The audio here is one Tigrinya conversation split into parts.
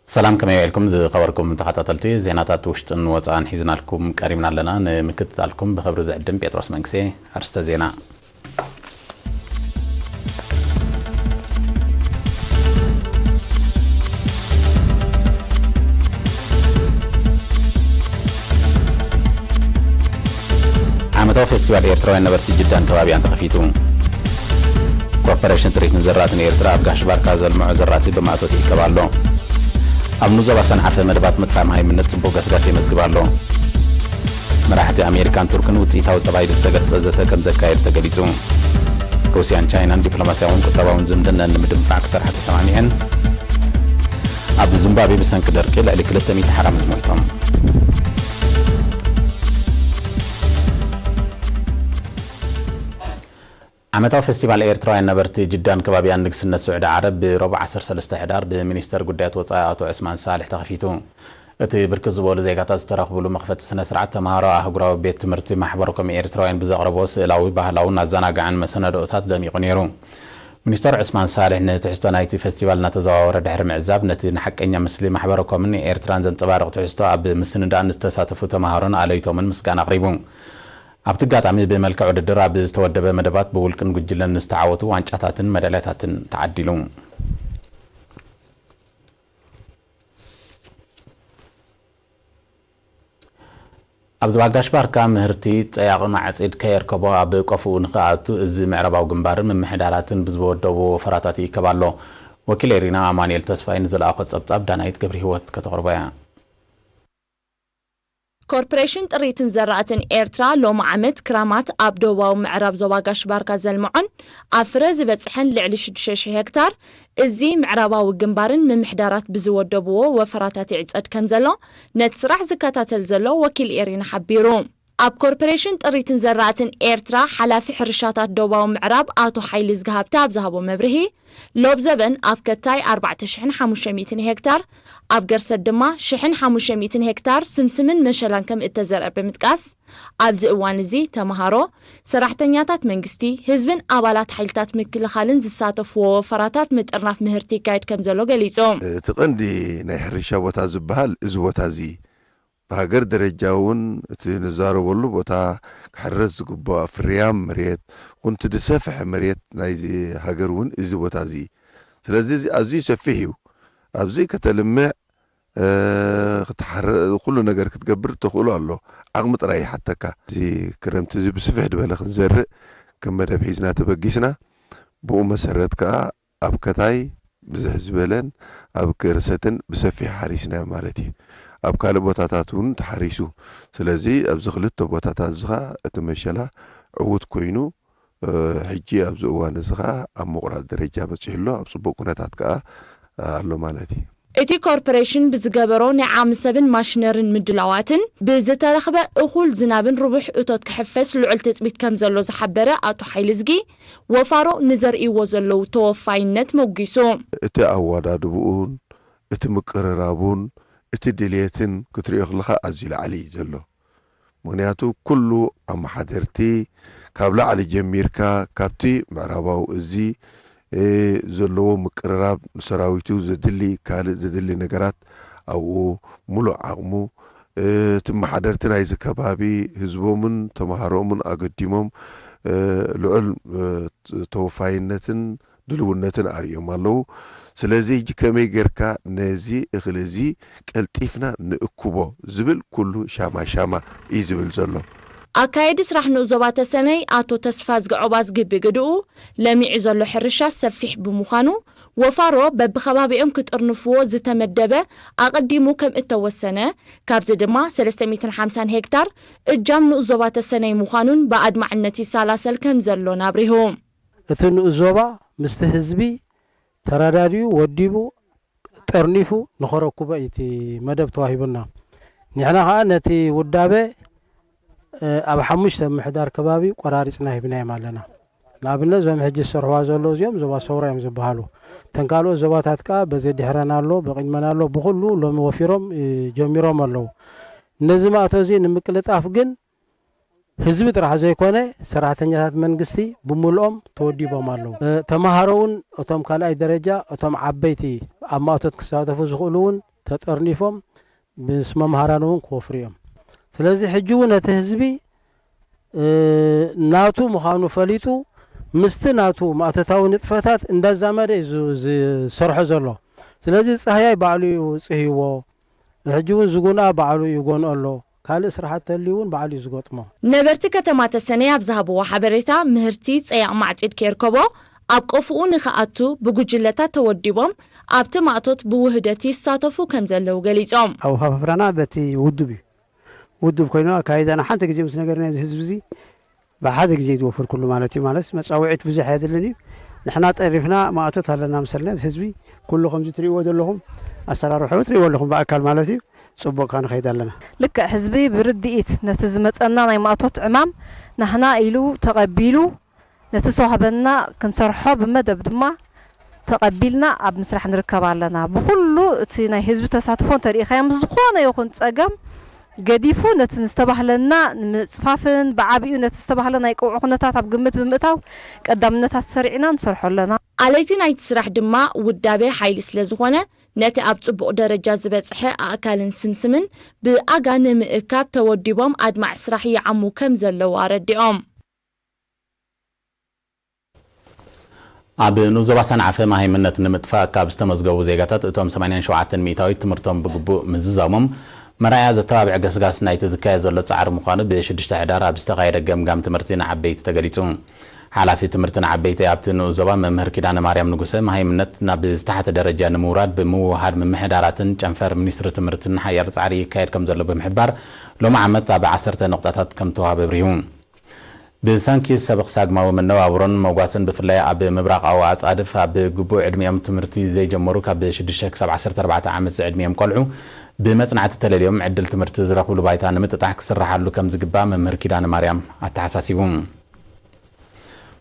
ሰላም፣ ከመይ ውዒልኩም ዝኸበርኩም ተኸታተልቲ? ዜናታት ውሽጥን ወጻእን ሒዝናልኩም ቀሪብና ኣለና። ንምክትታልኩም ብኽብሪ ዝዕድም ጴጥሮስ መንግሴ። ኣርስተ ዜና። ዓመታዊ ፌስቲቫል ኤርትራውያን ነበርቲ ጅዳን ከባቢኣን ተኸፊቱ። ኮርፖሬሽን ጥሪትን ዘራእትን ኤርትራ ኣብ ጋሽ ባርካ ዘልምዖ ዘራእቲ ብማእቶት ይእከብ ኣሎ። ኣብ ንዞባ ሰንዓፈ መደባት ምጥፋእ መሃይምነት ጽቡቕ ገስጋስ የመዝግብ ኣሎ። መራሕቲ ኣሜሪካን ቱርክን ውጽኢታዊ ተባሂሉ ዝተገልጸ ዘተ ከም ዘካየዱ ተገሊጹ። ሩስያን ቻይናን ዲፕሎማስያውን ቁጠባውን ዝምድነን ንምድንፋዕ ክሰርሓ ተሰማሚዐን። ኣብ ዚምባብዌ ብሰንኪ ደርቂ ልዕሊ ክልተ ሚእቲ ሓራምዝ ሞይቶም። ዓመታዊ ፌስቲቫል ኤርትራውያን ነበርቲ ጅዳን ከባቢያን ንግስነት ስዑዲ ዓረብ ብረቡዕ ዓሰርተ ሰለስተ ሕዳር ብሚኒስተር ጉዳያት ወጻኢ ኣቶ ዑስማን ሳልሕ ተኸፊቱ። እቲ ብርክት ዝበሉ ዜጋታት ዝተረኽብሉ መኽፈቲ ስነ ስርዓት ተምሃሮ ኣህጉራዊ ቤት ትምህርቲ ማሕበረኮም ኤርትራውያን ብዘቕረቦ ስእላዊ፣ ባህላውን ኣዘናጋዕን መሰናድኦታት ደሚቑ ነይሩ። ሚኒስተር ዑስማን ሳልሕ ንትሕዝቶ ናይቲ ፌስቲቫል እናተዘዋወረ ድሕሪ ምዕዛብ፣ ነቲ ንሓቀኛ ምስሊ ማሕበረኮምን ኤርትራን ዘንጸባርቕ ትሕዝቶ ኣብ ምስንዳእ ንዝተሳተፉ ተምሃሮን ኣለይቶምን ምስጋና ኣቕሪቡ። ኣብቲ ኣጋጣሚ ብመልክዕ ውድድር ኣብ ዝተወደበ መደባት ብውልቅን ጉጅለን ንዝተዓወቱ ዋንጫታትን መዳልያታትን ተዓዲሉ። ኣብ ዞባ ጋሽ ባርካ ምህርቲ ጸያቒ ማዕጺድ ከየርከቦ ኣብ ቆፍኡ ንኽኣቱ እዚ ምዕራባዊ ግንባርን ምምሕዳራትን ብዝወደብዎ ወፈራታት ይእከብ ኣሎ። ወኪል ኤሪና ኣማኑኤል ተስፋይ ንዝለኣኾ ጸብጻብ ዳናይት ገብረ ህይወት ከተቕርቦ እያ። ኮርፖሬሽን ጥሪትን ዘራእትን ኤርትራ ሎሚ ዓመት ክራማት ኣብ ደቡባዊ ምዕራብ ዞባ ጋሽ ባርካ ዘልምዖን ኣብ ፍረ ዝበጽሐን ልዕሊ ሽዱሽተ ሽሕ ሄክታር እዚ ምዕራባዊ ግንባርን ምምሕዳራት ብዝወደብዎ ወፈራታት ይዕጸድ ከም ዘሎ ነቲ ስራሕ ዝከታተል ዘሎ ወኪል ኤሪና ሓቢሩ። ኣብ ኮርፖሬሽን ጥሪትን ዘራእትን ኤርትራ ሓላፊ ሕርሻታት ደቡባዊ ምዕራብ ኣቶ ሓይሊ ዝግሃብቲ ኣብ ዝሃቦ መብርሂ፣ ሎብ ዘበን ኣብ ከታይ ኣርባዕተ ሽሕን ሓሙሽተ ሚእትን ሄክታር፣ ኣብ ገርሰት ድማ ሽሕን ሓሙሽተ ሚእትን ሄክታር ስምስምን መሸላን ከም እተዘርአ ብምጥቃስ፣ ኣብዚ እዋን እዚ ተምሃሮ፣ ሰራሕተኛታት መንግስቲ፣ ህዝብን ኣባላት ሓይልታት ምክልኻልን ዝሳተፍዎ ወፈራታት ምጥርናፍ ምህርቲ ይካየድ ከም ዘሎ ገሊጹ። እቲ ቀንዲ ናይ ሕርሻ ቦታ ዝበሃል እዚ ቦታ እዚ ብሃገር ደረጃ እውን እቲ ንዛረበሉ ቦታ ክሕረስ ዝግባእ ፍርያም መሬት፣ ኹንቲ ዝሰፍሐ መሬት ናይዚ ሃገር እውን እዚ ቦታ እዚ። ስለዚ እዚ ኣዝዩ ሰፊሕ እዩ። ኣብዚ ከተልምዕ፣ እ፣ ክትሓረ-፣ ኩሉ ነገር ክትገብር ተኽእሎ ኣሎ። ዓቕሚ ጥራይ ይሓተካ። እዚ ክረምቲ እዚ ብስፍሕ ዝበለ ክንዘርእ ከም መደብ ሒዝና ተበጊስና። ብኡ መሰረት ከኣ ኣብ ከታይ ብዝሕ ዝበለን ኣብ ገርሰትን ብሰፊሕ ሓሪስናዮ ማለት እዩ። ኣብ ካልእ ቦታታት እውን ተሓሪሱ። ስለዚ ኣብዚ ክልተ ቦታታት እዚ ኸኣ እቲ መሸላ ዕዉት ኮይኑ፣ እ፣ ሕጂ ኣብዚ እዋን እዚ ኸኣ ኣብ ምቑራጽ ደረጃ በጺሑ ኣሎ። ኣብ ጽቡቕ ኩነታት ከኣ ኣሎ ማለት እዩ። እቲ ኮርፖሬሽን ብዝገበሮ ናይ ዓቕሚ ሰብን ማሽነርን ምድላዋትን ብዝተረኽበ እኹል ዝናብን ርቡሕ እቶት ክሕፈስ ልዑል ትጽቢት ከም ዘሎ ዝሓበረ ኣቶ ሓይልዝጊ፣ ወፋሮ ንዘርእይዎ ዘለዉ ተወፋይነት መጒሱ። እቲ ኣወዳድብኡን እቲ ምቅርራቡን እቲ ድልየትን ክትሪኦ ከለኻ ኣዝዩ ላዕሊ እዩ ዘሎ። ምኽንያቱ ኩሉ ኣመሓደርቲ ካብ ላዕሊ ጀሚርካ ካብቲ ምዕራባዊ እዚ፣ እ፣ ዘለዎ ምቅርራብ ንሰራዊቱ ዘድሊ ካልእ ዘድሊ ነገራት ኣብኡ ምሉእ ዓቕሙ፣ እ፣ እቲ ኣመሓደርቲ ናይዚ ከባቢ ህዝቦምን ተምሃሮኦምን ኣገዲሞም፣ እ፣ ልዑል፣ እ፣ ተወፋይነትን ድልውነትን ኣርእዮም ኣለዉ። ስለዚ ሕጂ ከመይ ጌርካ ነዚ እኽሊ እዚ ቀልጢፍና ንእክቦ ዝብል ኩሉ ሻማ ሻማ እዩ ዝብል ዘሎ። ኣካየዲ ስራሕ ንኡስ ዞባ ተሰነይ ኣቶ ተስፋዝጊ ዖባዝጊ ብግድኡ፣ ለሚዑ ዘሎ ሕርሻ ሰፊሕ ብምዃኑ፣ ወፋሮ በብኸባቢኦም ክጥርንፍዎ ዝተመደበ ኣቐዲሙ ከም እተወሰነ፣ ካብዚ ድማ ሰለስተ ሚእትን ሓምሳን ሄክታር እጃም ንኡስ ዞባ ተሰነይ ምዃኑን ብኣድማዕነት ይሰላሰል ከም ዘሎን ኣብሪሁ። እቲ ንኡስ ዞባ ምስቲ ህዝቢ ተረዳዲኡ፣ ወዲቡ፣ ጠርኒፉ ንኸረክቦ እዩ እቲ መደብ ተዋሂቡና። ንሕና ኸኣ ነቲ ውዳበ፣ እ፣ ኣብ ሓሙሽተ ምምሕዳር ከባቢ ቆራሪጽና ሂብናዮም ኣለና። ንኣብነት፣ እዞም ሕጂ ዝሰርሕዋ ዘለዉ እዚኦም ዞባ ሰውራ እዮም ዝበሃሉ። እተን ካልኦት ዞባታት ከኣ በዚ ድሕረና ኣሎ፣ ብቕድመና ኣሎ፣ ብኹሉ ሎሚ ወፊሮም፣ እ፣ ጀሚሮም ኣለዉ። ነዚ ማእቶ እዚ ንምቅልጣፍ ግን ህዝቢ ጥራሕ ዘይኮነ፣ ሰራሕተኛታት መንግስቲ ብምልኦም ተወዲቦም ኣለዉ። እ፣ ተምሃሮ እውን፣ እቶም ካልኣይ ደረጃ፣ እቶም ዓበይቲ ኣብ ማእቶት ክሳተፉ ዝኽእሉ እውን ተጠርኒፎም ምስ መምሃራን እውን ክወፍሩ እዮም። ስለዚ ሕጂ እውን እቲ ህዝቢ ናቱ ምዃኑ ፈሊጡ ምስቲ ናቱ ማእቶታዊ ንጥፈታት እንዳዛመደ እዩ ዝሰርሖ ዘሎ። ስለዚ ጻህያይ ባዕሉ እዩ ጽህይዎ። ሕጂ እውን ዝጉንኣ ባዕሉ እዩ ጎንኦ ኣሎ። ካልእ ስራሓት ተልዩ እውን ባዕሉ እዩ ዝገጥሞ። ነበርቲ ከተማ ተሰነይ ኣብ ዝሃብዎ ሓበሬታ፣ ምህርቲ ጸያቕ ማዕጺድ ከይርከቦ ኣብ ቆፍኡ ንኽኣቱ ብጉጅለታት ተወዲቦም ኣብቲ ማእቶት ብውህደት ይሳተፉ ከም ዘለዉ ገሊጾም። ኣወፋፍራና በቲ ውድብ እዩ። ውድብ ኮይኑ ኣካይዳና ሓንቲ ግዜ ምስ ነገርና እዚ ህዝቢ እዚ ብሓደ ግዜ ዝወፍር ኩሉ ማለት እዩ። ማለት መጻውዒት ብዙሕ ኣየድልን እዩ። ንሕና ጠሪፍና ማእቶት ኣለና መሰልና። እዚ ህዝቢ ኩሉ ከምዚ ትርእይዎ ዘለኹም ኣሰራርሕኡ ትርእይዎ ኣለኹም ብኣካል ማለት እዩ። ጽቡቕ ክንኸይድ ኣለና። ልክዕ ህዝቢ ብርድኢት ነቲ ዝመጸና ናይ ማእቶት ዕማም ናህና ኢሉ ተቐቢሉ ነቲ ዝተዋህበና ክንሰርሖ ብመደብ ድማ ተቐቢልና ኣብ ምስራሕ ንርከብ ኣለና። ብኹሉ እቲ ናይ ህዝቢ ተሳትፎ እንተሪኢኻዮ ምስ ዝኾነ ይኹን ጸገም ገዲፉ ነቲ ዝተባህለና ንምጽፋፍን ብዓቢኡ ነቲ ዝተባህለ ናይ ቀውዒ ኩነታት ኣብ ግምት ብምእታው ቀዳምነታት ሰሪዕና ንሰርሖ ኣለና። ኣለይቲ ናይቲ ስራሕ ድማ ውዳቤ ሓይሊ ስለዝኾነ ነቲ ኣብ ጽቡቕ ደረጃ ዝበጽሐ ኣእካልን ስምስምን ብኣጋ ንምእካብ ተወዲቦም ኣድማዒ ስራሕ ይዓሙ ከም ዘለዉ ኣረዲኦም። ኣብ ንኡስ ዞባ ሰንዓፈ መሃይምነት ንምጥፋእ ካብ ዝተመዝገቡ ዜጋታት እቶም ሰማንያን ሸውዓተን ሚእታዊት ትምህርቶም ብግቡእ ምዝዛሞም መርኣያ ዘተባብዕ ገስጋስ ናይቲ ዝካየድ ዘሎ ጻዕሪ ምዃኑ ብሽዱሽተ ሕዳር ኣብ ዝተኻየደ ገምጋም ትምህርቲ ንዓበይቲ ተገሊጹ። ሓላፊ ትምህርቲ ንዓበይቲ ኣብቲ ንኡስ ዞባ መምህር ኪዳነ ማርያም ንጉሰ መሃይምነት ናብ ዝተሓተ ደረጃ ንምውራድ ብምውህሃድ ምምሕዳራትን ጨንፈር ሚኒስትሪ ትምህርትን ሓያል ጻዕሪ ይካየድ ከም ዘሎ ብምሕባር ሎሚ ዓመት ኣብ ዓሰርተ ነቑጣታት ከም ተዋህበ ኣብሪሁ። ብሰንኪ ሰበኽ ሳግማዊ መነባብሮን መጓሰን ብፍላይ ኣብ ምብራቓዊ ኣጻድፍ ኣብ ግቡእ ዕድሚኦም ትምህርቲ ዘይጀመሩ ካብ ሽዱሽተ ክሳብ ዓሰርተ ኣርባዕተ ዓመት ዝዕድሚኦም ቆልዑ ብመጽናዕቲ ተለልዮም ዕድል ትምህርቲ ዝረኽብሉ ባይታ ንምጥጣሕ ክስርሓሉ ከም ዝግባእ መምህር ኪዳነ ማርያም ኣተሓሳሲቡ።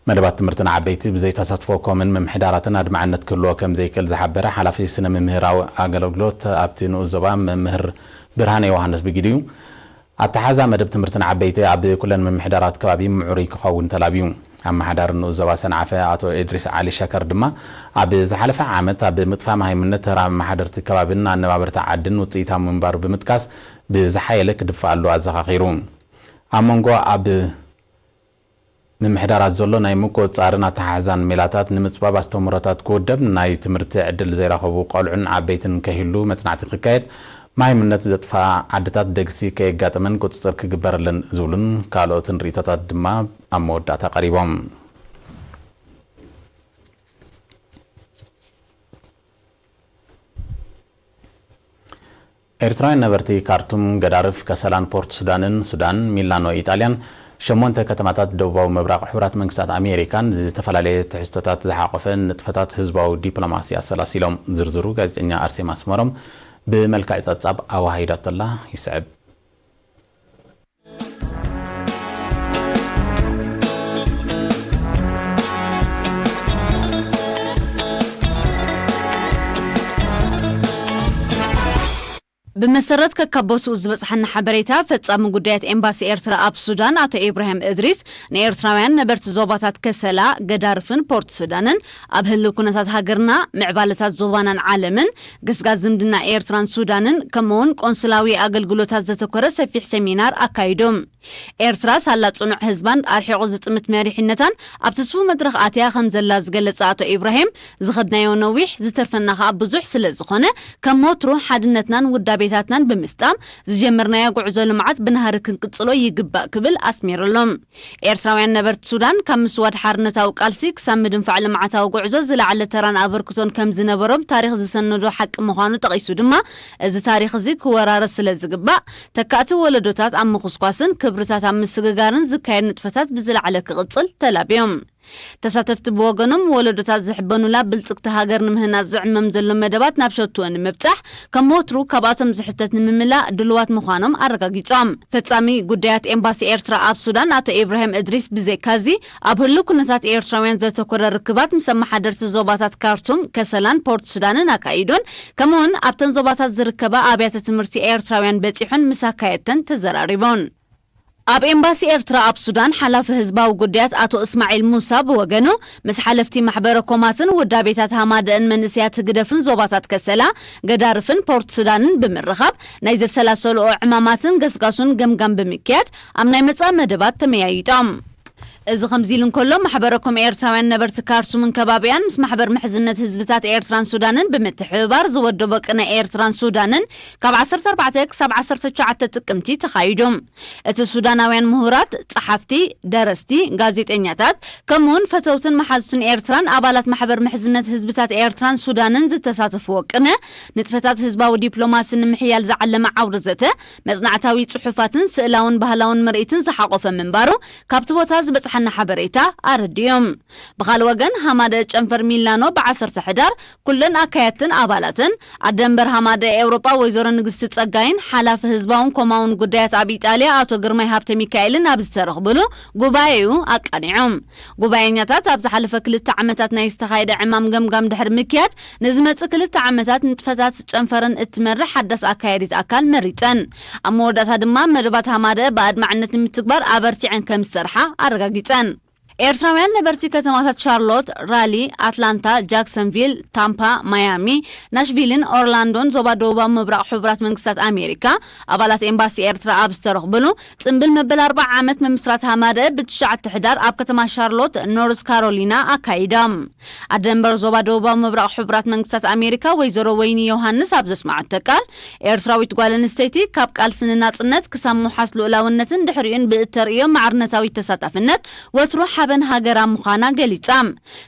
መደባት ትምህርቲ ንዓበይቲ ብዘይተሳትፎ ኮምን ምምሕዳራትን ኣድማዕነት ክህልዎ ከም ዘይክእል ዝሓበረ ሓላፊ ስነ ምምህራዊ ኣገልግሎት ኣብቲ ንኡስ ዞባ መምህር ብርሃነ ዮሃንስ ብጊዲኡ ኣተሓዛ መደብ ትምህርቲ ንዓበይቲ ኣብ ኩለን ምምሕዳራት ከባቢ ምዕሩይ ክኸውን ተላብዩ። ኣመሓዳሪ ንኡስ ዞባ ሰንዓፈ ኣቶ ኢድሪስ ዓሊ ሸከር ድማ ኣብ ዝሓለፈ ዓመት ኣብ ምጥፋእ መሃይምነት ተራ ኣመሓደርቲ ከባብን ኣነባበርቲ ዓድን ውፅኢታዊ ምንባሩ ብምጥቃስ ብዝሓየለ ክድፈኣሉ ኣዘኻኺሩ። ኣብ መንጎ ኣብ ምምሕዳራት ዘሎ ናይ ምቁጽጻርን ኣተሓሕዛን ሜላታት ንምጽባብ ኣስተምህሮታት ክውደብ፣ ናይ ትምህርቲ ዕድል ዘይረኸቡ ቆልዑን ዓበይትን ከይህሉ መጽናዕቲ ክካየድ፣ ማይምነት ዘጥፍኣ ዓድታት ደግሲ ከየጋጥመን ቁጽጽር ክግበረለን ዝብሉን ካልኦትን ርእይቶታት ድማ ኣብ መወዳእታ ቀሪቦም። ኤርትራውያን ነበርቲ ካርቱም፣ ገዳርፍ፣ ከሰላን ፖርት ሱዳንን፣ ሱዳን፣ ሚላኖ፣ ኢጣልያን፣ ሸሞንተ ከተማታት ደቡባዊ ምብራቕ ሕቡራት መንግስታት ኣሜሪካን ዝተፈላለየ ትሕዝቶታት ዝሓቖፈ ንጥፈታት ህዝባዊ ዲፕሎማሲ ኣሰላሲሎም። ዝርዝሩ ጋዜጠኛ ኣርሴማ ኣስመሮም ብመልክዕ ጸብጻብ ኣወሃሂዳቶላ ይስዕብ። ብመሰረት ከካብ ቦትኡ ዝበጽሓና ሓበሬታ፣ ፈጻሚ ጉዳያት ኤምባሲ ኤርትራ ኣብ ሱዳን ኣቶ ኢብራሂም እድሪስ፣ ንኤርትራውያን ነበርቲ ዞባታት ከሰላ፣ ገዳርፍን ፖርት ሱዳንን ኣብ ህልው ኩነታት ሃገርና፣ ምዕባለታት ዞባናን ዓለምን፣ ገስጋስ ዝምድና ኤርትራን ሱዳንን፣ ከምኡውን ቆንስላዊ ኣገልግሎታት ዘተኮረ ሰፊሕ ሰሚናር ኣካይዶም። ኤርትራ ሳላ ጽኑዕ ህዝባን ኣርሒቑ ዝጥምት መሪሕነታን ኣብ ትስፉ መድረኽ ኣትያ ከም ዘላ ዝገለጸ ኣቶ ኢብራሂም፣ ዝኸድናዮ ነዊሕ፣ ዝተርፈና ከኣ ብዙሕ ስለ ዝኾነ፣ ከም ወትሩ ሓድነትናን ውዳቤታትናን ብምስጣም፣ ዝጀመርናዮ ጉዕዞ ልምዓት ብናህሪ ክንቅጽሎ ይግባእ ክብል ኣስሚርሎም። ኤርትራውያን ነበርቲ ሱዳን፣ ካብ ምስዋድ ሓርነታዊ ቃልሲ ክሳብ ምድንፋዕ ልምዓታዊ ጉዕዞ ዝለዓለ ተራን ኣበርክቶን ከም ዝነበሮም ታሪኽ ዝሰነዶ ሓቂ ምዃኑ ጠቒሱ ድማ፣ እዚ ታሪኽ እዚ ክወራረስ ስለ ዝግባእ፣ ተካእቲ ወለዶታት ኣብ ምኹስኳስን ክብርታት ኣብ ምስግጋርን ዝካየድ ንጥፈታት ብዝለዓለ ክቕጽል ተላብዮም። ተሳተፍቲ ብወገኖም፣ ወለዶታት ዝሕበኑላ ብልጽግቲ ሃገር ንምህናጽ ዝዕመም ዘሎ መደባት ናብ ሸትኡ ንምብጻሕ፣ ከም ወትሩ ካብኣቶም ዝሕተት ንምምላእ ድሉዋት ምዃኖም ኣረጋጊጾም። ፈጻሚ ጉዳያት ኤምባሲ ኤርትራ ኣብ ሱዳን ኣቶ ኢብራሂም እድሪስ ብዘይካዚ፣ ኣብ ህሉው ኩነታት ኤርትራውያን ዘተኮረ ርክባት ምስ ኣመሓደርቲ ዞባታት ካርቱም፣ ከሰላን ፖርት ሱዳንን ኣካይዶን፣ ከምኡውን ኣብተን ዞባታት ዝርከባ ኣብያተ ትምህርቲ ኤርትራውያን በጺሑን ምስ ኣካየድተን ተዘራሪቦን። ኣብ ኤምባሲ ኤርትራ ኣብ ሱዳን ሓላፊ ህዝባዊ ጉዳያት ኣቶ እስማዒል ሙሳ ብወገኑ፣ ምስ ሓለፍቲ ማሕበረ ኮማትን ውዳቤታት ሃማደእን መንእሰያት ህግደፍን ዞባታት ከሰላ፣ ገዳርፍን ፖርት ሱዳንን ብምርኻብ፣ ናይ ዘሰላሰልኦ ዕማማትን ገስጋሱን ገምጋም ብምክያድ፣ ኣብ ናይ መጻኢ መደባት ተመያይጦም። እዚ ከምዚ ኢሉ እንከሎ፣ ማሕበረ ኮም ኤርትራውያን ነበርቲ ካርቱምን ከባቢኣን ምስ ማሕበር ምሕዝነት ህዝብታት ኤርትራን ሱዳንን ብምትሕብባር ዝወደቦ ቅነ ኤርትራን ሱዳንን ካብ ዓሰርተ ኣርባዕተ ክሳብ ዓሰርተ ትሽዓተ ጥቅምቲ ተኻይዱ። እቲ ሱዳናውያን ምሁራት፣ ጸሓፍቲ፣ ደረስቲ፣ ጋዜጠኛታት፣ ከምኡውን ፈተውትን መሓዙትን ኤርትራን ኣባላት ማሕበር ምሕዝነት ህዝብታት ኤርትራን ሱዳንን ዝተሳተፍዎ ቅነ፣ ንጥፈታት ህዝባዊ ዲፕሎማሲ ንምሕያል ዝዓለመ ዓውደ ዘተ፣ መጽናዕታዊ ጽሑፋትን ስእላውን ባህላውን ምርኢትን ዝሓቖፈ ምንባሩ ካብቲ ቦታ ዝበጽሓና ሓበሬታ ኣረዲኡ። ብኻልእ ወገን፣ ሃማደ ጨንፈር ሚላኖ ብዓሰርተ ሕዳር ኩለን ኣካያድትን ኣባላትን፣ ኣደንበር ሃማደ ኤውሮጳ ወይዘሮ ንግስቲ ጸጋይን ሓላፊ ህዝባውን ኮማውን ጉዳያት ኣብ ኢጣልያ ኣቶ ግርማይ ሃብተ ሚካኤልን ኣብ ዝተረኽብሉ ጉባኤኡ ኣቃኒዖም። ጉባኤኛታት ኣብ ዝሓለፈ ክልተ ዓመታት ናይ ዝተኻየደ ዕማም ገምጋም ድሕሪ ምክያድ፣ ንዝመጽእ ክልተ ዓመታት ንጥፈታት ጨንፈረን እትመርሕ ሓዳስ ኣካያዲት ኣካል መሪጸን። ኣብ መወዳእታ ድማ መደባት ሃማደ ብኣድማዕነት ንምትግባር ኣበርቲዐን ከም ዝሰርሓ ኣረጋጊጸን። ኤርትራውያን ነበርቲ ከተማታት ሻርሎት፣ ራሊ፣ ኣትላንታ፣ ጃክሰንቪል፣ ታምፓ፣ ማያሚ፣ ናሽቪልን ኦርላንዶን ዞባ ደቡባዊ ምብራቕ ሕቡራት መንግስታት ኣሜሪካ፣ ኣባላት ኤምባሲ ኤርትራ ኣብ ዝተረኽብሉ፣ ጽምብል መበል ኣርብዓ ዓመት ምምስራት ሃማደ ብትሽዓተ ሕዳር ኣብ ከተማ ሻርሎት፣ ኖርዝ ካሮሊና ኣካይዶም። ኣደንበር ዞባ ደቡባዊ ምብራቕ ሕቡራት መንግስታት ኣሜሪካ ወይዘሮ ወይኒ ዮሃንስ ኣብ ዘስማዓቶ ቃል፣ ኤርትራዊት ጓል ኣንስተይቲ ካብ ቃልሲ ንናጽነት ክሳብ ምውሓስ ልኡላውነትን ድሕሪኡን ብእተርእዮ ማዕርነታዊት ተሳታፍነት ወትሩ ሓበን ሃገራ ምዃና ገሊጻ።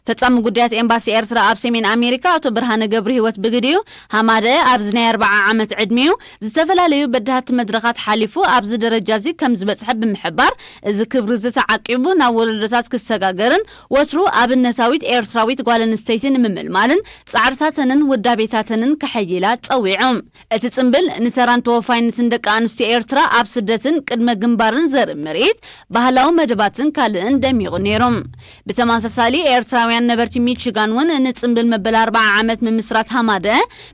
ፈጻሚ ጉዳያት ኤምባሲ ኤርትራ ኣብ ሰሜን ኣሜሪካ ኣቶ ብርሃነ ገብረህይወት ብግዲኡ፣ ሃማደ ኣብዚ ናይ ኣርብዓ ዓመት ዕድሚኡ ዝተፈላለዩ በዳህቲ መድረኻት ሓሊፉ ኣብዚ ደረጃ እዚ ከም ዝበጽሐ ብምሕባር፣ እዚ ክብሪ እዚ ተዓቂቡ ናብ ወለዶታት ክሰጋገርን ወትሩ ኣብነታዊት ኤርትራዊት ጓል ኣንስተይቲ ንምምልማልን ጻዕርታተንን ውዳቤታተንን ከሐይላ ጸዊዑ። እቲ ጽምብል ንተራን ተወፋይነትን ደቂ ኣንስትዮ ኤርትራ ኣብ ስደትን ቅድመ ግንባርን ዘርኢ ምርኢት፣ ባህላዊ መደባትን ካልእን ደሚቑ ነይሩ። ብተመሳሳሊ፣ ኤርትራውያን ነበርቲ ሚቺጋን እውን ንጽምብል መበል ኣርብዓ ዓመት ምምስራት ሃማደ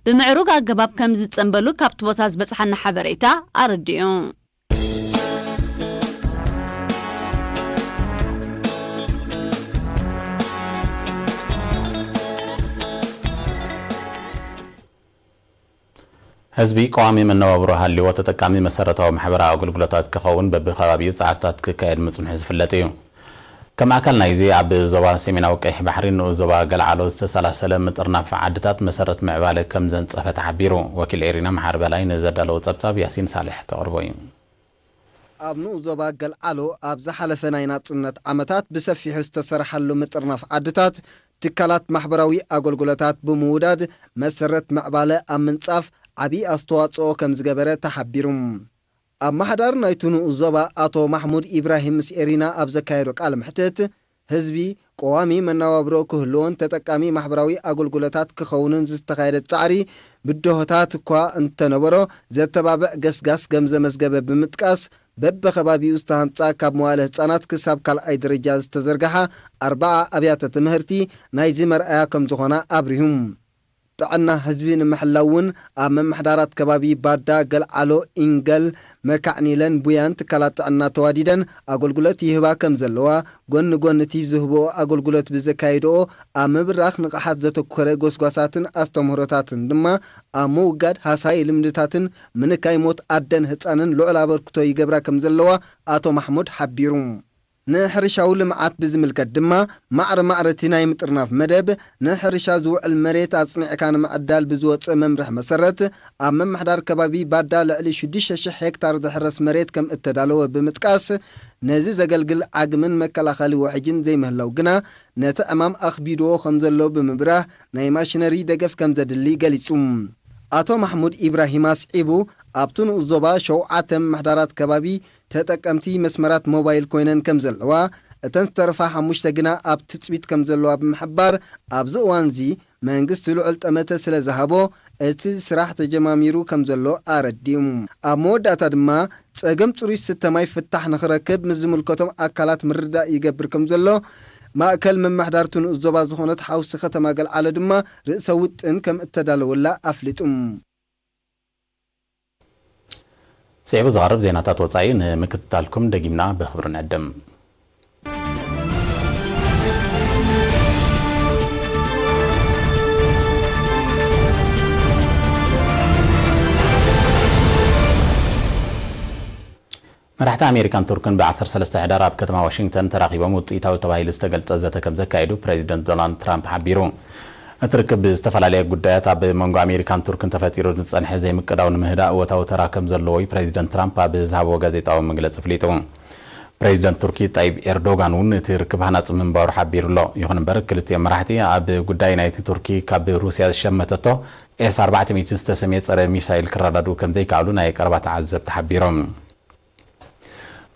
ብምዕሩግ ኣገባብ ከም ዝጸንበሉ ካብቲ ቦታ ዝበጽሓና ሓበሬታ ኣረዲኡ። ህዝቢ ቀዋሚ መነባብሮ ሃልይዎ ተጠቃሚ መሰረታዊ ማሕበራዊ ኣገልግሎታት ክኸውን በብከባቢኡ ጻዕርታት ክካየድ ምጽንሑ ዝፍለጥ እዩ። ከም ኣካል ናይዚ፣ ኣብ ዞባ ሰሜናዊ ቀይሕ ባሕሪ ንኡስ ዞባ ገልዓሎ ዝተሰላሰለ ምጥርናፍ ዓድታት መሰረት ምዕባለ ከም ዘንጸፈ ተሓቢሩ። ወኪል ኤሪና መሓሪ በላይ ንዘዳለዎ ጸብጻብ ያሲን ሳልሕ ከቕርቦ እዩ። ኣብ ንኡስ ዞባ ገልዓሎ ኣብ ዝሓለፈ ናይ ናጽነት ዓመታት ብሰፊሑ ዝተሰርሓሉ ምጥርናፍ ዓድታት፣ ትካላት ማሕበራዊ ኣገልግሎታት ብምውዳድ መሰረት ምዕባለ ኣብ ምንጻፍ ዓቢ ኣስተዋጽኦ ከም ዝገበረ ተሓቢሩ። ኣመሓዳሪ ናይቱ ንኡስ ዞባ ኣቶ ማሕሙድ ኢብራሂም ምስ ኤሪና ኣብ ዘካየዶ ቃለ መሕትት፣ ህዝቢ ቀዋሚ መነባብሮ ክህልዎን ተጠቃሚ ማሕበራዊ ኣገልግሎታት ክኸውንን ዝተኻየደ ጻዕሪ ብድሆታት እኳ እንተነበሮ፣ ዘተባብዕ ገስጋስ ከም ዘመዝገበ ብምጥቃስ፣ በብኸባቢኡ ዝተሃንጻ ካብ መዋለ ህጻናት ክሳብ ካልኣይ ደረጃ ዝተዘርግሓ ኣርብዓ ኣብያተ ትምህርቲ ናይዚ መርኣያ ከም ዝኾና ኣብሪሁ። ጥዕና ህዝቢ ንምሕላው እውን ኣብ ምምሕዳራት ከባቢ ባዳ፣ ገልዓሎ፣ ኢንገል፣ መካዕኒለን ቡያን ትካላት ጥዕና ተዋዲደን ኣገልግሎት ይህባ ከም ዘለዋ፣ ጎኒ ጎኒ እቲ ዝህብኦ ኣገልግሎት ብዘካይድኦ ኣብ ምብራኽ ንቕሓት ዘተኮረ ጎስጓሳትን ኣስተምህሮታትን ድማ ኣብ ምውጋድ ሃሳዪ ልምድታትን ምንካይ ሞት ኣደን ህጻንን ልዑል ኣበርክቶ ይገብራ ከም ዘለዋ ኣቶ ማሕሙድ ሓቢሩ። ንሕርሻዊ ልምዓት ብዝምልከት ድማ፣ ማዕረ ማዕረ እቲ ናይ ምጥርናፍ መደብ፣ ንሕርሻ ዝውዕል መሬት ኣጽኒዕካ ንምዕዳል ብዝወጸ መምርሒ መሰረት፣ ኣብ ምምሕዳር ከባቢ ባዳ ልዕሊ ሽዱሽተ ሽሕ ሄክታር ዝሕረስ መሬት ከም እተዳለወ ብምጥቃስ፣ ነዚ ዘገልግል ዓግምን መከላኸሊ ውሕጅን ዘይምህላው ግና፣ ነቲ ዕማም ኣኽቢድዎ ከም ዘሎ ብምብራህ፣ ናይ ማሽነሪ ደገፍ ከም ዘድሊ ገሊጹ። ኣቶ ማሕሙድ ኢብራሂም ኣስዒቡ፣ ኣብቲ ንኡስ ዞባ ሸውዓተ ምምሕዳራት ከባቢ ተጠቀምቲ መስመራት ሞባይል ኮይነን ከም ዘለዋ፣ እተን ዝተረፋ ሓሙሽተ ግና ኣብ ትጽቢት ከም ዘለዋ ብምሕባር፣ ኣብዚ እዋንዚ መንግስቲ ልዑል ጠመተ ስለ ዝሃቦ፣ እቲ ስራሕ ተጀማሚሩ ከም ዘሎ ኣረዲኡ። ኣብ መወዳእታ ድማ፣ ጸገም ጽሩይ ዝስተ ማይ ፍታሕ ንኽረክብ ምስ ዝምልከቶም ኣካላት ምርድዳእ ይገብር ከም ዘሎ፣ ማእከል ምምሕዳር እቲ ንኡስ ዞባ ዝኾነት ሓውሲ ከተማ ገልዓሎ ድማ ርእሰ ውጥን ከም እተዳለወላ ኣፍሊጡ። ስዒቡ ዝቐርብ ዜናታት ወጻኢ ንምክትታልኩም ደጊምና ብኽብሪ ንዕድም። መራሕቲ ኣሜሪካን ቱርክን ብ ዓሰርተ ሰለስተ ሕዳር ኣብ ከተማ ዋሽንግተን ተራኺቦም ውጽኢታዊ ተባሂሉ ዝተገልጸ ዘተ ከም ዘካየዱ ፕሬዚደንት ዶናልድ ትራምፕ ሓቢሩ። እቲ ርክብ ብዝተፈላለየ ጉዳያት ኣብ መንጎ ኣሜሪካን ቱርክን ተፈጢሩ ዝጸንሐ ዘይምቅዳው ንምህዳእ እወታዊ ተራ ከም ዘለዎ እዩ ፕሬዚደንት ትራምፕ ኣብ ዝሃብዎ ጋዜጣዊ መግለጺ ኣፍሊጡ። ፕሬዚደንት ቱርኪ ጣይብ ኤርዶጋን እውን እቲ ርክብ ሃናጺ ምንባሩ ሓቢሩ ኣሎ። ይኹን እምበር ክልቲኦም መራሕቲ ኣብ ጉዳይ ናይቲ ቱርኪ ካብ ሩስያ ዝሸመተቶ ኤስ ኣርባዕተ ሚእቲ ዝተሰምየ ጸረ ሚሳይል ክረዳድኡ ከም ዘይከኣሉ ናይ ቀረባ ተዓዘብቲ ሓቢሮም።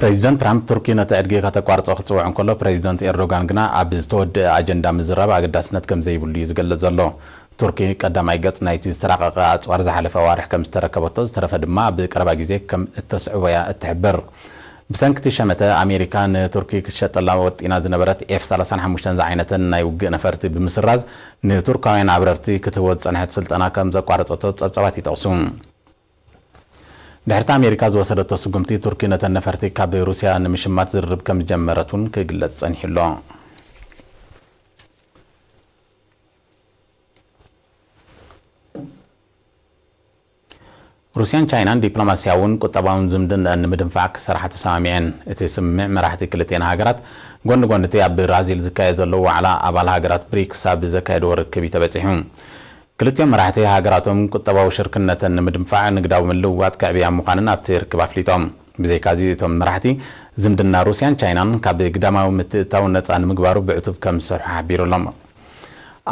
ፕሬዚደንት ትራምፕ ቱርኪ ነቲ ዕድጊ ከተቋርጾ ክጽውዕ እንከሎ፣ ፕሬዚደንት ኤርዶጋን ግና ኣብ ዝተወደአ ኣጀንዳ ምዝራብ ኣገዳስነት ከም ዘይብሉ እዩ ዝገልጽ ዘሎ። ቱርኪ ቀዳማይ ገጽ ናይቲ ዝተራቐቐ ኣጽዋር ዝሓለፈ ኣዋርሕ ከም ዝተረከበቶ፣ ዝተረፈ ድማ ኣብ ቀረባ ግዜ ከም እተስዕቦ እያ እትሕብር። ብሰንኪ እቲ ሸመተ፣ ኣሜሪካ ንቱርኪ ክትሸጠላ ወጢና ዝነበረት ኤፍ ሰላሳን ሓሙሽተን ዝዓይነተን ናይ ውግእ ነፈርቲ ብምስራዝ፣ ንቱርካውያን ኣብረርቲ ክትህቦ ዝጸንሐት ስልጠና ከም ዘቋረጸቶ ጸብጻባት ይጠቕሱ። ድሕርቲ ኣሜሪካ ዝወሰደቶ ስጉምቲ፣ ቱርኪ ነተን ነፈርቲ ካብ ሩስያ ንምሽማት ዝርርብ ከም ዝጀመረት እውን ክግለጽ ጸኒሑ ኣሎ። ሩስያን ቻይናን ዲፕሎማስያውን ቁጠባውን ዝምድንአን ንምድንፋዕ ክሰርሓ ተሰማሚዐን። እቲ ስምምዕ መራሕቲ ክልቲአን ሃገራት ጎኒ ጎኒ እቲ ኣብ ብራዚል ዝካየድ ዘሎ ዋዕላ ኣባል ሃገራት ብሪክስ ኣብ ዘካየድዎ ርክብ እዩ ተበጺሑ። ክልቲኦም መራሕቲ ሃገራቶም ቁጠባዊ ሽርክነተን ንምድንፋዕ ንግዳዊ ምልውዋጥ ከዕብያ ምዃነን ኣብቲ ርክብ ኣፍሊጦም። ብዘይካዚ እቶም መራሕቲ ዝምድና ሩስያን ቻይናን ካብ ግዳማዊ ምትእትታው ነጻ ንምግባሩ ብዕቱብ ከም ዝሰርሑ ሓቢሩ ኣሎ።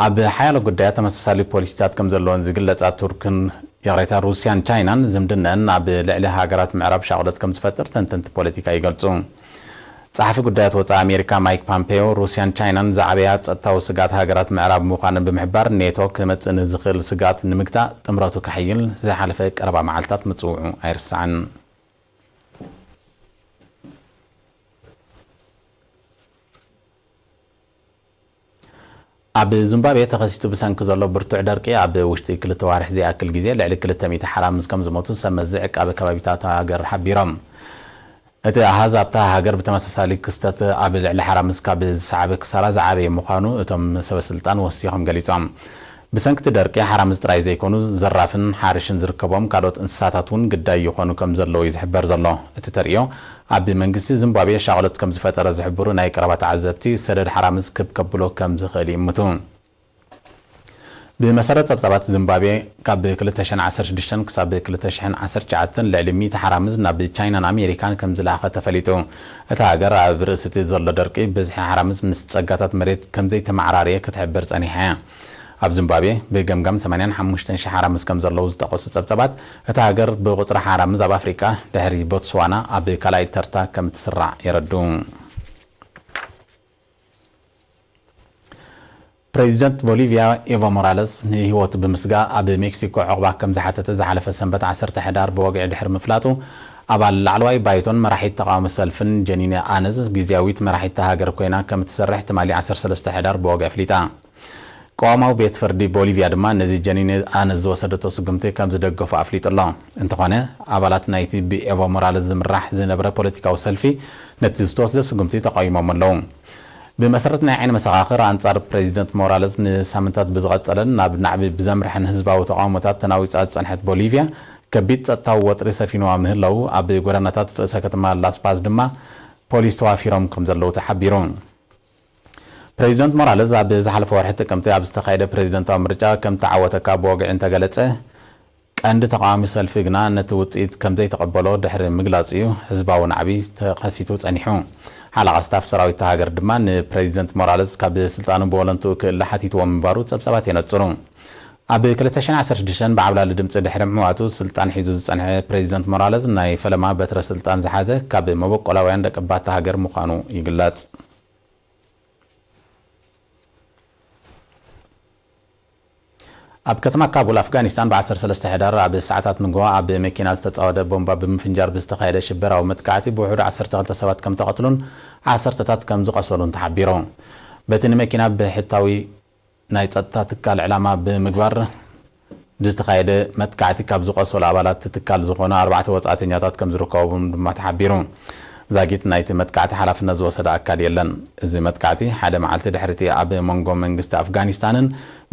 ኣብ ሓያሎ ጉዳያት ተመሳሳሊ ፖሊሲታት ከም ዘለወን ዝግለጻ ቱርክን፣ ይቕሬታ፣ ሩስያን ቻይናን ዝምድነአን ኣብ ልዕሊ ሃገራት ምዕራብ ሻቕሎት ከም ዝፈጥር ተንተንቲ ፖለቲካ ይገልጹ። ጸሓፊ ጉዳያት ወጻኢ ኣሜሪካ ማይክ ፖምፔዮ፣ ሩስያን ቻይናን ዝዓበያ ጸጥታዊ ስግኣት ሃገራት ምዕራብ ምዃነን ብምሕባር፣ ኔቶ ክመጽእ ንዝኽእል ስግኣት ንምግታእ ጥምረቱ ከሐይል ዝሓለፈ ቀረባ መዓልታት ምጽውዑ ኣይርሳዕን። ኣብ ዚምባብዌ ተኸሲቱ ብሰንኪ ዘሎ ብርቱዕ ደርቂ፣ ኣብ ውሽጢ ክልተ ዋርሕ ዘይኣክል ግዜ ልዕሊ ክልተ ሚእቲ ሓራምዝ ከም ዝሞቱ ሰብ መዚ ዕቃበ ከባቢታት እታ ሃገር ሓቢሮም። እቲ ኣሃዝ ኣብታ ሃገር ብተመሳሳሊ ክስተት ኣብ ልዕሊ ሓራምዝ ካብ ዝሰዓበ ክሳራ ዝዓበየ ምዃኑ እቶም ሰበ ስልጣን ወሲኾም ገሊጾም። ብሰንኪ እቲ ደርቂ ሓራምዝ ጥራይ ዘይኮኑ ዘራፍን ሓርሽን ዝርከቦም ካልኦት እንስሳታት እውን ግዳይ ይኾኑ ከም ዘለዉ እዩ ዝሕበር ዘሎ። እቲ ተርእዮ ኣብ መንግስቲ ዚምባብዌ ሻቕሎት ከም ዝፈጠረ ዝሕብሩ ናይ ቀረባ ተዓዘብቲ፣ ሰደድ ሓራምዝ ክብ ከብሎ ከም ዝኽእል ይእምቱ። ብመሰረት ጸብጻባት ዚምባብዌ፣ ካብ ክልተ ሽሕን ዓሰርተ ሽዱሽተን ክሳብ ክልተ ሽሕን ዓሰርተ ትሽዓተን ልዕሊ ሚእቲ ሓራምዝ ናብ ቻይናን ኣሜሪካን ከም ዝለኣኸ ተፈሊጡ። እታ ሃገር ኣብ ርእሲ እቲ ዘሎ ደርቂ፣ ብዝሒ ሓራምዝ ምስ ጸጋታት መሬት ከም ዘይተመዓራረየ ክትሕብር ጸኒሓ እያ። ኣብ ዚምባብዌ ብገምጋም ሰማንያን ሓሙሽተን ሽሕ ሓራምዝ ከም ዘለዉ ዝጠቐሱ ጸብጻባት፣ እታ ሃገር ብቁጽሪ ሓራምዝ ኣብ ኣፍሪቃ ድሕሪ ቦትስዋና ኣብ ካልኣይ ተርታ ከም እትስራዕ የረድኡ። ፕሬዚደንት ቦሊቪያ ኤቮ ሞራለስ ንህይወቱ ብምስጋእ ኣብ ሜክሲኮ ዕቑባ ከም ዝሓተተ ዝሓለፈ ሰንበት ዓሰርተ ሕዳር ብወግዒ ድሕሪ ምፍላጡ፣ ኣባል ላዕለዋይ ባይቶን መራሒት ተቓውሞ ሰልፍን ጀኒነ ኣነዝ ግዝያዊት መራሒት እታ ሃገር ኮይና ከም እትሰርሕ ትማሊ ዓሰርተ ሰለስተ ሕዳር ብወግዒ ኣፍሊጣ። ቅዋማዊ ቤት ፍርዲ ቦሊቪያ ድማ ነዚ ጀኒነ ኣነዝ ዝወሰደቶ ስጉምቲ ከም ዝደገፎ ኣፍሊጡ ኣሎ። እንተኾነ፣ ኣባላት ናይቲ ብኤቮ ሞራለስ ዝምራሕ ዝነበረ ፖለቲካዊ ሰልፊ ነቲ ዝተወስደ ስጉምቲ ተቃዊሞም ኣለዉ። ብመሰረት ናይ ዓይኒ መሰኻኽር ኣንጻር ፕሬዚደንት ሞራለስ ንሳምንታት ብዝቐጸለን ናብ ናዕቢ ብዘምርሐን ህዝባዊ ተቃውሞታት ተናዊጻ ዝጸንሐት ቦሊቪያ፣ ከቢድ ጸጥታዊ ወጥሪ ሰፊንዋ ምህላዉ፣ ኣብ ጎደናታት ርእሰ ከተማ ላስ ፓዝ ድማ ፖሊስ ተዋፊሮም ከም ዘለዉ ተሓቢሩ። ፕሬዚደንት ሞራለስ ኣብ ዝሓለፈ ወርሒ ጥቅምቲ ኣብ ዝተኻየደ ፕሬዚደንታዊ ምርጫ ከም ተዓወተ ካብ ወግዒ እንተገለጸ፣ ቀንዲ ተቓዋሚ ሰልፊ ግና ነቲ ውጽኢት ከም ዘይተቐበሎ ድሕሪ ምግላጹ እዩ ህዝባዊ ናዕቢ ተኸሲቱ ጸኒሑ። ሓለቓ ስታፍ ሰራዊት እታ ሃገር ድማ ንፕሬዚደንት ሞራለስ ካብ ስልጣኑ ብወለንትኡ ክእለ ሓቲትዎ ምንባሩ ጸብጻባት የነጽሩ። ኣብ ክልተ ሽሕን ዓሰርተ ሽዱሽተን ብዓብላሊ ድምጺ ድሕሪ ምዕዋቱ ስልጣን ሒዙ ዝጸንሐ ፕሬዚደንት ሞራለስ፣ ናይ ፈለማ በትረ ስልጣን ዝሓዘ ካብ መበቆላውያን ደቂ ባታ ሃገር ምዃኑ ይግለጽ። ኣብ ከተማ ካቡል ኣፍጋኒስታን ብ ዓሰርተ ሰለስተ ሕዳር ኣብ ሰዓታት ንግሆ ኣብ መኪና ዝተጻወደ ቦምባ ብምፍንጃር ብዝተኻየደ ሽበራዊ መጥቃዕቲ ብውሑዱ ዓሰርተ ክልተ ሰባት ከም ተቐትሉን ዓሰርተታት ከም ዝቐሰሉን ተሓቢሩ። በቲ ንመኪና ብሕታዊ ናይ ጸጥታ ትካል ዕላማ ብምግባር ብዝተኻየደ መጥቃዕቲ ካብ ዝቆሰሉ ኣባላት እቲ ትካል ዝኾኑ ኣርባዕተ ወጻእተኛታት ከም ዝርከቡም ድማ ተሓቢሩ። ዛጊት ናይቲ መጥቃዕቲ ሓላፍነት ዝወሰደ ኣካል የለን። እዚ መጥቃዕቲ ሓደ መዓልቲ ድሕሪቲ ኣብ መንጎ መንግስቲ ኣፍጋኒስታንን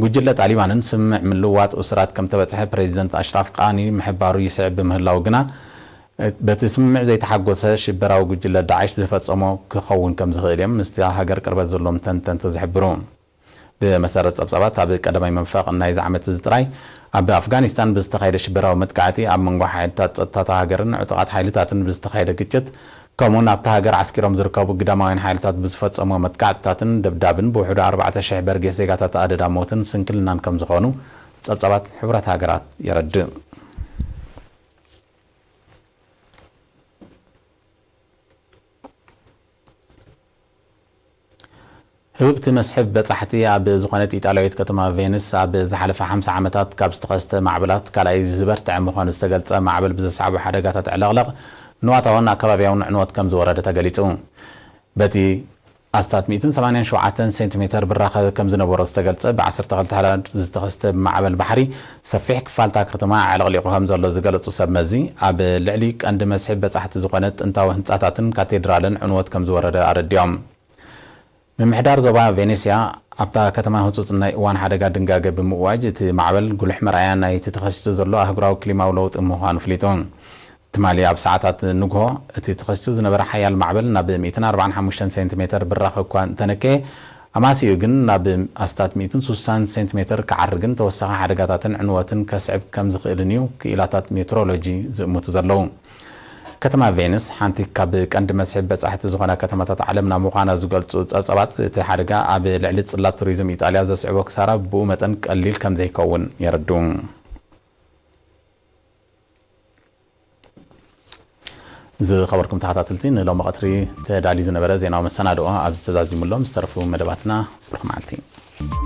ጉጅለ ጣሊባንን ስምምዕ ምልዋጥ እሱራት ከም ተበጽሐ ፕሬዚደንት ኣሽራፍ ቃኒ ምሕባሩ ይስዕብ ብምህላው ግና፣ በቲ ስምምዕ ዘይተሓጎሰ ሽበራዊ ጉጅለ ዳዕሽ ዝፈጸሞ ክኸውን ከም ዝኽእል እዮም ምስቲ ሃገር ቅርበት ዘለዎም ተንተንቲ ዝሕብሩ። ብመሰረት ጸብጻባት፣ ኣብ ቀዳማይ መንፈቕ ናይዚ ዓመት እዚ ጥራይ ኣብ ኣፍጋኒስታን ብዝተኻየደ ሽበራዊ መጥቃዕቲ፣ ኣብ መንጎ ሓይልታት ጸጥታታ ሃገርን ዕጡቓት ሓይልታትን ብዝተኻየደ ግጭት፣ ከምኡውን ኣብታ ሃገር ዓስኪሮም ዝርከቡ ግዳማውያን ሓይልታት ብዝፈጸሞ መጥቃዕትታትን ደብዳብን ብውሕዱ ኣርባዕተ ሽሕ በርጌስ ዜጋታት ኣደዳ ሞትን ስንክልናን ከም ዝኾኑ ጸብጻባት ሕቡራት ሃገራት የረድእ። ህብብቲ መስሕብ በጻሕቲ ኣብ ዝኾነት ኢጣልያዊት ከተማ ቬኒስ ኣብ ዝሓለፈ ሓምሳ ዓመታት ካብ ዝተኸስተ ማዕበላት ካልኣይ ዝበርትዐ ምዃኑ ዝተገልጸ ማዕበል ብዘስዓቦ ሓደጋታት ዕለቕለቕ ንዋታውን ኣከባቢያውን ዕንወት ከም ዝወረደ ተገሊጹ። በቲ ኣስታት ሚእትን ሰማንያን ሸውዓተን ሴንቲሜተር ብራኸ ከም ዝነበሮ ዝተገልጸ ብዓሰርተ ክልተ ሕዳር ዝተኸስተ ማዕበል ባሕሪ ሰፊሕ ክፋልታ ከተማ ኣዕለቕሊቑ ከም ዘሎ ዝገለጹ ሰብ መዚ ኣብ ልዕሊ ቀንዲ መስሕብ በጻሕቲ ዝኾነ ጥንታዊ ህንጻታትን ካቴድራልን ዕንወት ከም ዝወረደ ኣረዲኦም። ምምሕዳር ዞባ ቬኔስያ ኣብታ ከተማ ህጹጽ ናይ እዋን ሓደጋ ድንጋገ ብምእዋጅ፣ እቲ ማዕበል ጉሉሕ መርኣያ ናይቲ ተኸሲቱ ዘሎ ኣህጉራዊ ክሊማዊ ለውጢ ምዃኑ ኣፍሊጡ። ትማሊ ኣብ ሰዓታት ንግሆ፣ እቲ ተኸሲቱ ዝነበረ ሓያል ማዕበል ናብ ሚእትን ኣርባዓን ሓሙሽተን ሴንቲሜተር ብራኸ እኳ እንተነከየ፣ ኣማሲኡ ግን ናብ ኣስታት ሚእትን ሱሳን ሴንቲሜተር ክዓርግን ተወሳኺ ሓደጋታትን ዕንወትን ከስዕብ ከም ዝኽእልን እዩ ክኢላታት ሜትሮሎጂ ዝእምቱ ዘለዉ። ከተማ ቬኒስ፣ ሓንቲ ካብ ቀንዲ መስሕብ በጻሕቲ ዝኾና ከተማታት ዓለምና ምዃና ዝገልጹ ጸብጻባት፣ እቲ ሓደጋ ኣብ ልዕሊ ጽላት ቱሪዝም ኢጣልያ ዘስዕቦ ክሳራ ብኡ መጠን ቀሊል ከም ዘይከውን የረድኡ። ዝኸበርኩም ተኸታተልቲ፣ ንሎሚ ቀትሪ ተዳልዩ ዝነበረ ዜናዊ መሰናድኦ ኣብዚ ተዛዚሙ ኣሎ። ምስ ተረፉ መደባትና ብሩኽ መዓልቲ።